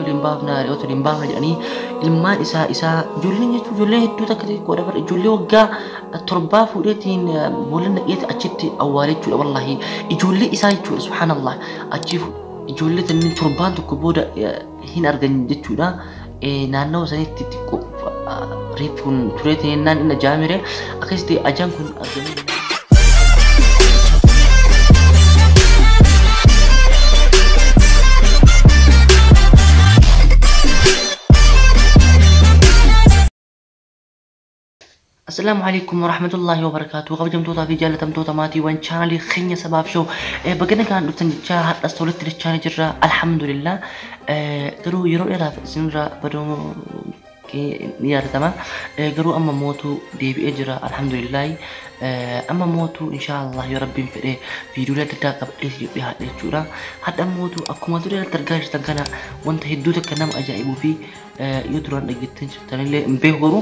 waliin baafna, re'oota waliin baafna jedhanii ilmaan isaa ijoolleen jechuun ijoollee hedduu takka xixiqqoodha bara ijoollee waggaa 7 fuudheetiin boolla naqeeti achitti awwaale jechuudha. Wallaahi ijoollee isaa jechuudha, subhaanallah. Achi ijoollee tanniin torbaan tokko booda hin argan jechuudha. Naannawa sanitti xiqqoo reeffi kun tureetiin jennaan inni ajaa'amire akkasitti ajaan kun argamee. Assalaamu alaikum warahmatullahi wabarakatuh. Kabajamtootaa fi jaalatamtoota maatiiwwan chaanalii keenya sabaaf show bagana kan dhuftan jechaa har'as tolatti dachaa jirra, alhamdulillah. Garuu yeroo dheeraaf isinirraa baduu ni yaadatama. Garuu amma mootuu deebi'ee jira, alhamdulillah. Amma mootuu inshaallah yoo rabbiin fedhe viidiyoolee adda addaa qabadhee isiniif dhiyaadha jechuudha. Hadha mootuu akkuma ture irratti argaa jirtan kana wanta hedduu takka nama ajaa'ibuu fi yoo duraan dhageettan jirtanillee hin beeku, garuu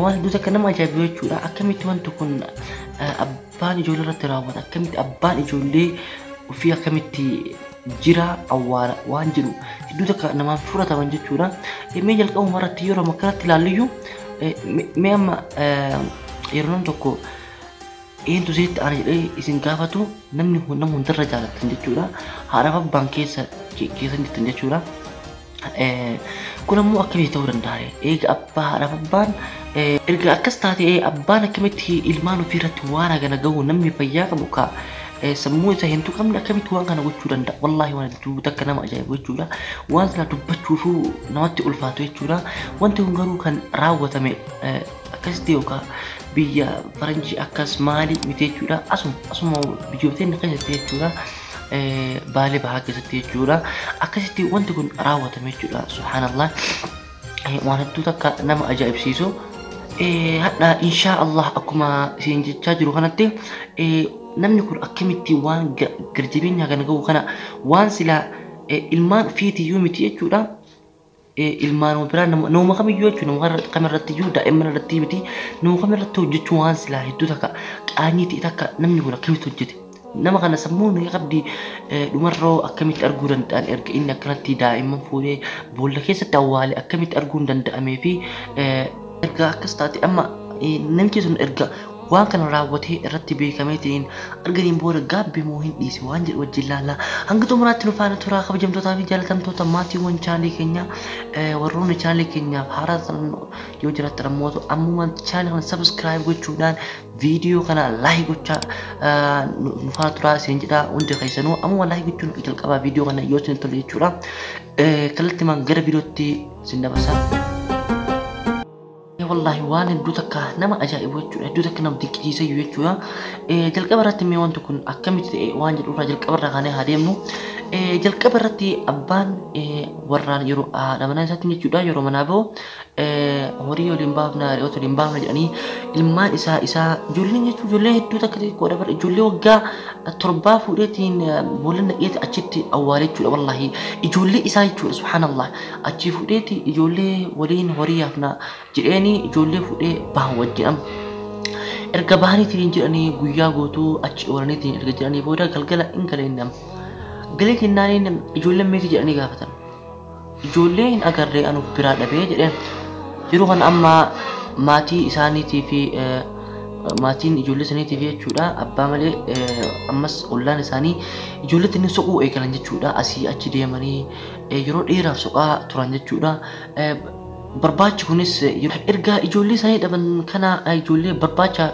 waan hedduu takka nama ajaa'ibu jechuudha. Akkamitti wanti kun abbaan ijoollee irratti raawwata? Akkamitti abbaan ijoollee ofii akkamitti jira awwaala waan jedhu hedduu takka namaan fudhataman jechuudha. Mee jalqabuma irratti yeroo akkanatti ilaalluyyuu, mee amma yeroo nam tokko eentu isinitti aana jedhee isin gaafatu, namni nama hundarra jaalattan jechuudha. Haadhaaf abbaan keessa keessan jirtan jechuudha. Kun ammoo akkamitti ta'uu danda'a? Eega abbaa haadhaaf abbaan erga akkas taate, abbaan akkamitti ilmaan ofii irratti waan hagana gahu, namni fayyaa qabu ka sammuu isaa hin tuqamne akkamitti waan kana gochuu danda'a? Wallaahi waan hedduu takka nama ajaa'ibu jechuudha. Waan sana dubbachuufuu namatti ulfaatu jechuudha. Wanti kun garuu kan raawwatame akkasitti yookaan biyya faranjii akkas maali miti jechuudha. Asuma biyyoota inni keessatti jechuudha. Baalee bahaa keessatti jechuudha. Akkasitti wanti kun raawwatame jechuudha. Subhaanallah. Waan hedduu takka nama ajaa'ibsiisu. Hadha inshaa Allah akkuma isin jechaa jiru kanatti, namni kun akkamitti waan garjabeenya kana gahu kana, waan silaa ilmaan ofiitiyyuu miti jechuudha. Ilmaan biraa nama kamiyyuu jechuudha, nama kamirratti iyyuu, daa'imman irratti miti, nama kamirratti hojjechuu waan silaa hedduu takka qaanyii ta'e takka namni kun akkamitti hojjete? Nama kana sammuun ni qabdi dhumarroo akkamitti arguu danda'an? Erga inni akkanatti daa'imman fuudhee boolla keessatti awwaale akkamitti arguu hin danda'amee? Fi erga akkas taate, amma namichi sun erga waan kana raawwatee irratti beekameetiin arganiin booda gaabbi moo hin dhiise waan jedhu wajjin laallaa hanga xumuraatti nu faana turaa. Kabajamtootaa fi jaalatamtoota maatiiwwan chaanalii keenya, warroonni chaanalii keenyaaf haaraa ta'an yoo jiraattan ammoo ammuma chaanalii kana subscribe gochuudhaan viidiyoo kana like gochaa nu faana turaa isin jedha. Hundi keessanuu ammuma like gochuun jalqabaa viidiyoo kana yoo isin tole jechuudha. Kallattiimaan gara viidiyootti isin dabarsa. Wallaahi waan hedduu takka nama ajaa'ibu jechuudha. Hedduu takka nama dinqisiisa jechuudha. Jalqaba irratti mee wanti kun akkamitti ta'e waan jedhu irraa jalqaba irraa kaanee haa deemnu. Jalqaba irratti abbaan warraan yeroo haadha manaa isaatiin jechuudha yeroo manaa bahu, horii waliin baafna, re'oota waliin baafna jedhanii ilmaan isaa ijoolleen jechuun ijoollee hedduu takka xixiqqoodha bara ijoollee waggaa 7 fuudheetiin boolla naqeeti achitti awwaale jechuudha. Wallaahi ijoollee isaa jechuudha, subhaanallah. Achi fuudheeti ijoollee waliin horii yaafna jedheeni ijoollee fuudhee bahan wajjin amma. Erga bahaniitiin jedhanii guyyaa guutuu achi oolaniitiin erga jedhanii booda galgala hin galee nama. Galee kennaaniin ijoolleen meetii jedhanii gaafatan. Ijoollee hin agarree, anuuf biraa dhabee jedheen. Yeroo kana amma maatii isaaniitii fi maatiin ijoollee saniitiif jechuudha abbaa malee ammas ollaan isaanii ijoollee inni soquu eegalan jechuudha. Asii achi deemanii yeroo dheeraaf soqaa turan jechuudha. Barbaachi kunis erga ijoollee isaanii dhaban kana ijoollee barbaacha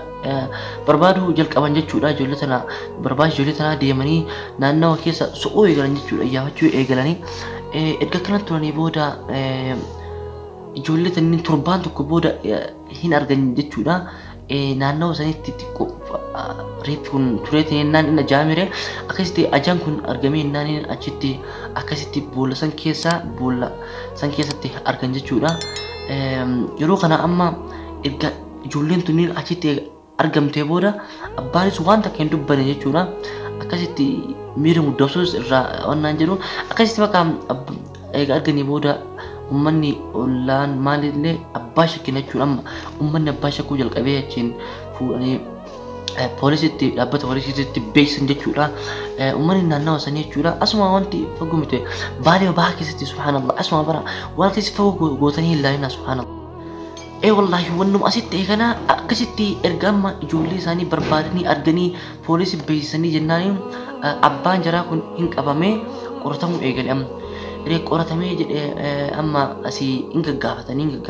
barbaaduu jalqaban jechuudha. Ijoollee tana barbaacha ijoollee tanaa deemanii naannawa keessa soquu eegalan jechuudha. Iyyaafachuu eegalanii erga kana turanii booda ijoollee tanniin torbaan tokko booda hin argan jechuudha. Naannawa sanitti xiqqoo reeffi kun tureetiin jennaan inni ajaa'amire akkasitti ajaan kun argamee jennaan achitti akkasitti boolla san keessa boolla san keessatti argan jechuudha. Yeroo kana amma erga ijoolleen tunniin achitti argamtee booda abbaanis waan takka hin dubbanne jechuudha. Akkasitti miira muddamsuus irraa wannaan jedhu akkasitti bakka eega arganii booda uummanni ollaan maalillee abbaa shakkina jechuudha. Amma uummanni abbaa shakkuu jalqabee achiin fuudhanii Poolisitti dhaabbata poolisiitti beeksisan jechuudha. Uummanni naannawa sanii jechuudha. Asuma wanti fagoo miti Baalee bahaa keessatti, subhaanallah, asuma bara waan keessa fagoo gootanii hin ilaalina, subhaanallah. Wallaahi wannuma asitti ta'e kana akkasitti erga amma ijoollee isaanii barbaadanii arganii poolisii beeksisanii jennaaniin abbaan jaraa kun hin qabamee qoratamuu eegale amma. Erga qoratamee jedhee amma asii hin gaggaafatanii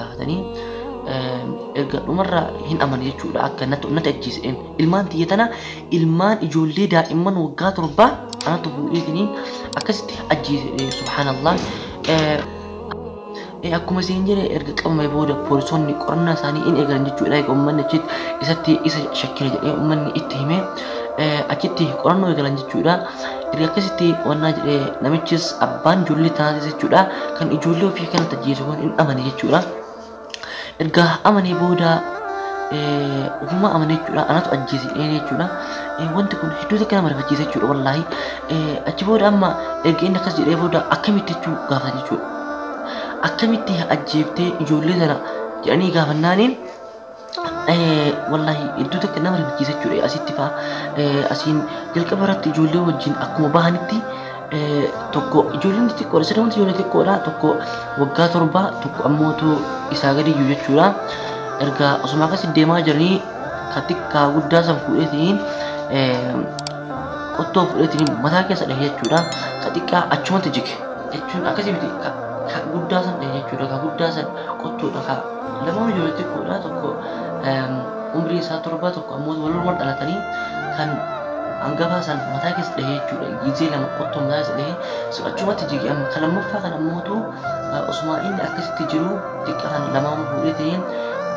erga dhumarra hin amane jechuudha, akka natti ajjeeseen ilmaan tiyya tana, ilmaan ijoollee daa'imman waggaa 7 anatu fuudheetiniin akkasitti ajjeese, subhaanallah. Akkuma isin jedhe erga qabamee booda poolisoonni qorannaa isaanii in eegalan jechuudha. Egaa uummanni achitti isatti isa shakkina jedhee uummanni itti himee achitti qorannoo eegalan jechuudha. Erga akkasitti wannaa jedhee namichis abbaan ijoollee tanaatis jechuudha kan ijoollee ofii kanatti ajjeese kun hin amane jechuudha. Erga amanee booda ofuma amane jechuudha, anatu ajjeese jechuudha. Wanti kun hedduu takka nama rifachiisa jechuudha wallaahi. Achi booda amma erga inni akkas jedhee booda akkamitti jechuu gaafatan jechuudha. Akkamitti ajjeeftee ijoollee sana jedhanii gaafannaaniin, wallaahi hedduu takka nama rifachiisa jechuudha. Asitti fa'aa asiin jalqaba irratti ijoollee wajjin akkuma bahanitti tokko ijoolleen xixiqqoodha, sadamatti ijoollee xixiqqoodha, tokko waggaa 7, tokko ammootu isaa gadi iyyuu jechuudha. Erga osuma akkasi deemaa jiranii ka xiqqaa guddaa san fuudheetiin qottoo fuudheetiin mataa keessa dhahe jechuudha. Ka xiqqaa achumatti jige jechuun akkasii miti, ka guddaa san dhahe jechuudha. Ka guddaa san qottoodha. Ka lamaan ijoollee xiqqoodha, tokko umriin isaa 7, tokko ammoo walumaa dhalatanii, kan hangafaa san mataa keessa dhahe jechuudha. Gizee lama qottoo mataa keessa dhahe sun achumatti jige. Amma kan lammaffaa kan ammootu osuma inni akkasitti jiru xiqqaa kan lamaan fuudheetiin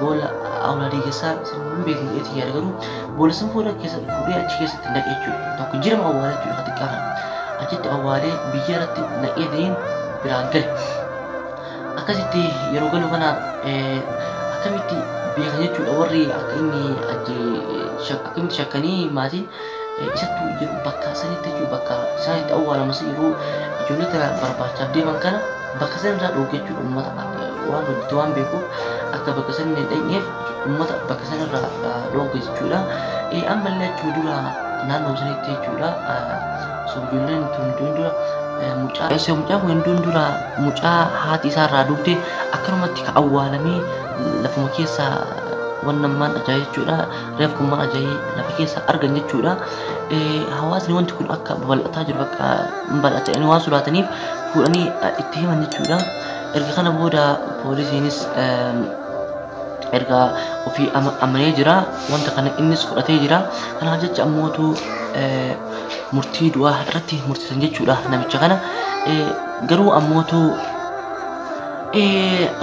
boolla awlaadii keessaa isin hin beeknu jedheetii yaada, garuu boolla san fuula keessa fuudhee achi keessatti naqe jechuudha. Tokko jirma awwaalee jechuudha, kan xiqqaa kana. Achitti awwaalee biyya irratti naqeetiin biraan gale. Akkasitti yeroo galu kana akkamitti beekan jechuudha warri akka inni akkamitti shakkanii maatiin isattu jiru bakka sanitti jechuudha, bakka isaan itti awwaalamas yeroo ijoollee tana barbaachaaf deeman kana bakka san irraa dhooge jechuudha. Uummata waan hojjetu waan beekuuf akka bakka san hin dhaqneef uummata bakka san irraa dhooge jechuudha. Ammallee achuma dura naannoo sanitti jechuudha, osoo ijoolleen tun dura mucaa osoo mucaa kun hin dura mucaa haati isaa irraa duute akkanumatti ka awwaalamee lafuma keessa wannan ajaa'ee jechuudha. Reef kun maan ajaa'ee lafa keessa argan jechuudha. Hawaasni wanti kun akka babal'ataa jiru bakka hin bal'ate waan sodaataniif fuudhanii itti himan jechuudha. Erga kana booda poolisiinis erga ofii amanee jira, wanta kana innis fudhatee jira. Kanaaf jecha ammootu murtii du'aa irratti murteessan jechuudha namicha kana. Garuu ammootu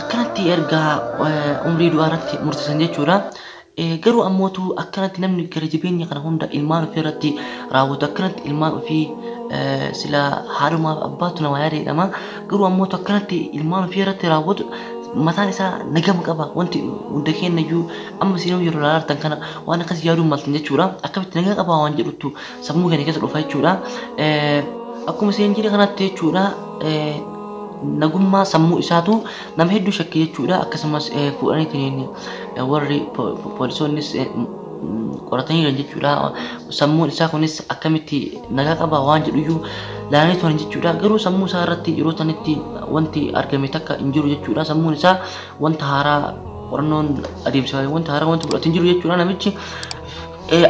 akkanatti erga umrii du'aa irratti murteessan jechuudha. Garuu ammootu akkanatti namni gara jabeenya kana hunda ilmaan ofii irratti raawwatu, akkanatti ilmaan ofii sila haadhumaaf abbaatu nama yaada jedhama. Garuu ammootu akkanatti ilmaan ofii irratti raawwatu mataan isaa nagama qaba. Wanti hunda keenya iyyuu amma siinuu yeroo ilaaltan kana waan akkas yaaduu maltan jechuudha. Akkamitti nagaa qaba waan jedhutu sammuu keenya keessa dhufa jechuudha. Akkuma isin jedhe kanatti jechuudha, nagummaa sammuu isaatu nama hedduu shakkii jechuudha. Akkasumas fuudhaniitiin warri poolisoonnis qoratanii jiran jechuudha. Sammuun isaa kunis akkamitti nagaa qaba waan jedhuyyuu ilaalanii turan jechuudha. Garuu sammuu isaa irratti yeroo sanitti wanti argame takka hin jiru jechuudha. Sammuun isaa wanta haaraa qorannoon adeemsifame wanta haaraa wanta fudhate hin jiru jechuudha namichi.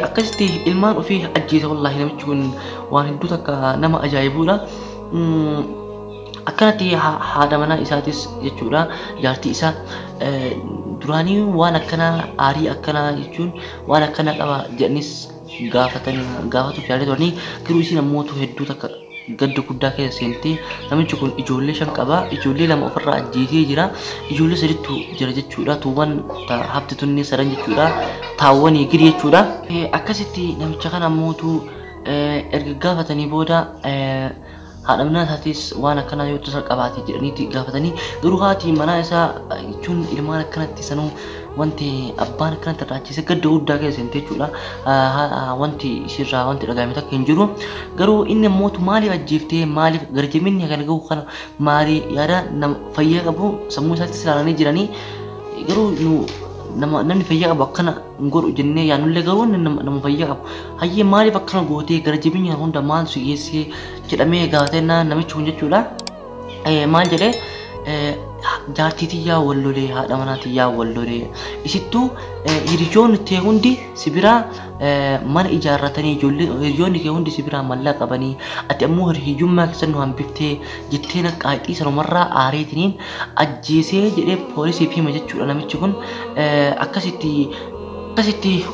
Akkasitti ilmaan ofii ajjeese. Wallaahi namichi kun waan hedduu takka nama ajaa'ibuudha. Akkanatti haadha manaa isaatis jechuudha, jaartii isaa duraanii waan akkanaa aarii akkanaa jechuun waan akkanaa qaba jedhanis gaafatan gaafatuuf yaalii turanii, garuu isiin ammootu hedduu takka gadda guddaa keessa seentee. Namichi kun ijoollee 5 qaba, ijoollee 2 ofirraa ajjeesee jira, ijoollee 3ttu jira jechuudha, tuuwwan hafti tunni sadan jechuudha, taawwanii gidi jechuudha. Akkasitti namicha kana ammootu erga gaafatanii booda haadha manaa isaatis waan akkanaa yoo tasa qabaate jedhaniiti gaafatanii, garuu haati manaa isaa jechuun ilmaan akkanatti sanuu wanti abbaan akkanatti irraa ajjeese gadda guddaa keessa seente jechuudha. Wanti isirraa wanti dhagahame takka hin jiru. Garuu inni ammootu maaliif ajjeeftee, maaliif gara jabinni kana gahu kana maali yaada nama fayyaa qabu sammuu isaatti ilaalanii jiranii, garuu nu Namni fayyaa qabu akkana hin godhu jennee yaadnullee garuu nama fayyaa qabu. Hayyee maaliif akkana gootee gara jabeenya hunda maal si geessee jedhamee gaafatennaan namichi kun jechuudha. Maal jedhee jaartii tiyyaa wal lolee haadha manaa tiyyaa wal lolee isittuu hiriyoonni tee hundi si biraa mana ijaarratanii ijoollee hiriyoonni kee hundi si biraa mallaqa qabanii ati ammoo hiyyummaa keessan nu hambiftee jettee na qaaxii sanumarraa aareetiniin ajjeesee jedhee poolisiif hima jechuudha namichi kun akkasitti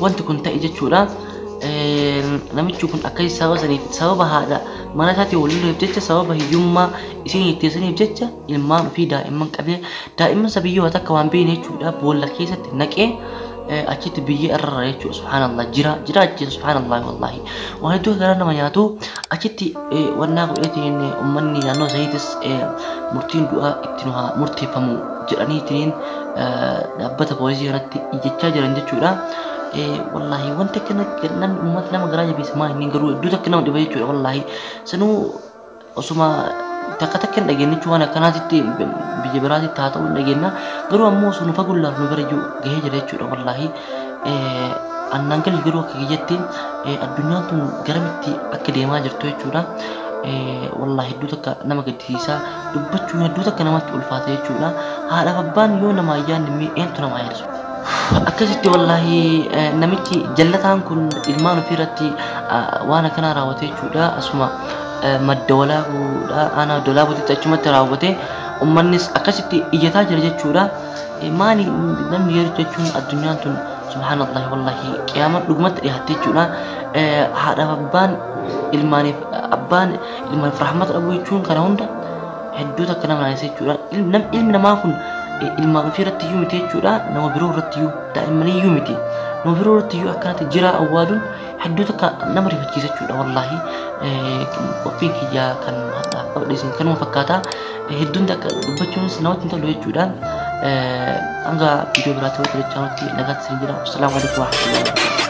wanti kun ta'e jechuudha. Namichi kun akkasi sababa saniif sababa haadha mana isaatii wal loleef jecha sababa hiyyummaa isiin itteessaniif jecha ilmaan ofii daa'imman qabee daa'imman sabiyyoo takka waan beekne jechuudha boolla keessatti naqee achitti biyyee irra jechuudha. Subhaanallah jira jira achi subhaanallah wallahi waan hedduu garaa nama nyaatu achitti wannaa godheetiin uummanni naannoo saniitis murtiin du'aa itti nu haa murteeffamu jedhaniitiin dhaabbata poolisii kanatti iyyachaa jiran jechuudha. Wallahi wanta akkana namni uummata nama garaa jabeessa maa inni garuu hedduu takka nama dhiba jechuudha. Wallahi sanuu osuma takka takka hin dhageenye jechuun waan akkanaatitti biyya biraatitti haa ta'u hin dhageenna garuu ammoo osoo nu fagullaaf nu bira gahee jira jechuudha. Wallahi annaan gali garuu akka kiyyatti addunyaan tun garamitti akka deemaa jirtu jechuudha. Wallahi hedduu takka nama gaddisiisaa dubbachuun hedduu takka namatti ulfaata jechuudha. Haadhaaf abbaan yoo nama ayyaanni eentu nama ayyaansu. Akkasitti wallahi namichi jallataan kun ilmaan ofii irratti waan akkanaa raawwate jechuudha. Asuma madda walaabuudha aanaa madda walaabuutitti achumatti raawwate uummannis akkasitti iyyataa jira jechuudha. Maali namni yeroo jechuun addunyaan tun subhaanallahi wallahi qiyaamaan dhugumatti dhiyaatte jechuudha. Haadhaaf abbaan ilmaaniif abbaan ilmaaniif rahmata dhabuu jechuun kana hunda hedduu takka nama naasisa jechuudha. Ilmi namaa kun ilmaan ofii irratti iyyuu miti jechuudha. Nama biroo irratti iyyuu daa'imman iyyuu miti. Nama biroo irratti iyyuu akkanatti jira awwaaluun hedduu takka nama rifachiisa jechuudha. Wallaahi qophiin kiyyaa kan hadhaaf qabadhe isin kanuma fakkaata. Hedduun takka dubbachuunis namatti hin tolu jechuudha. Hanga viidiyoo biraatti walitti dachaanutti nagaatti isin jira. Assalaamu alaikum warahmatullahi wabarakatuh.